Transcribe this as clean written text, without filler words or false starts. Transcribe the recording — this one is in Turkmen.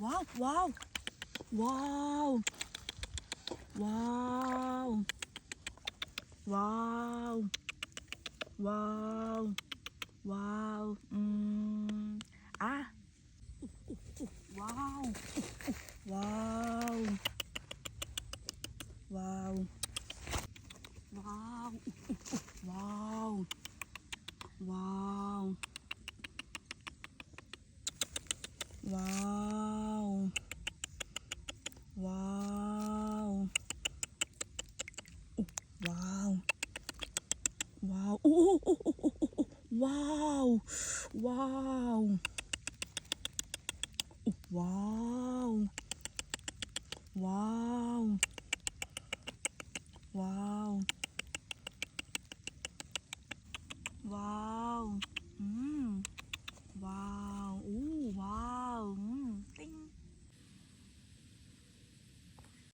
Wow, wow. Wow. Wow. Wow. Wow. Wow. Mm. Ah. Wow. Wow. Wow. Wow. Wow. Wow. Wow. Wow. Oh, wow. Wow. Oh, oh, oh, oh, oh, oh. Wow. Wow. Oh, wow. Wow. Wow. Wow. Mm. Wow.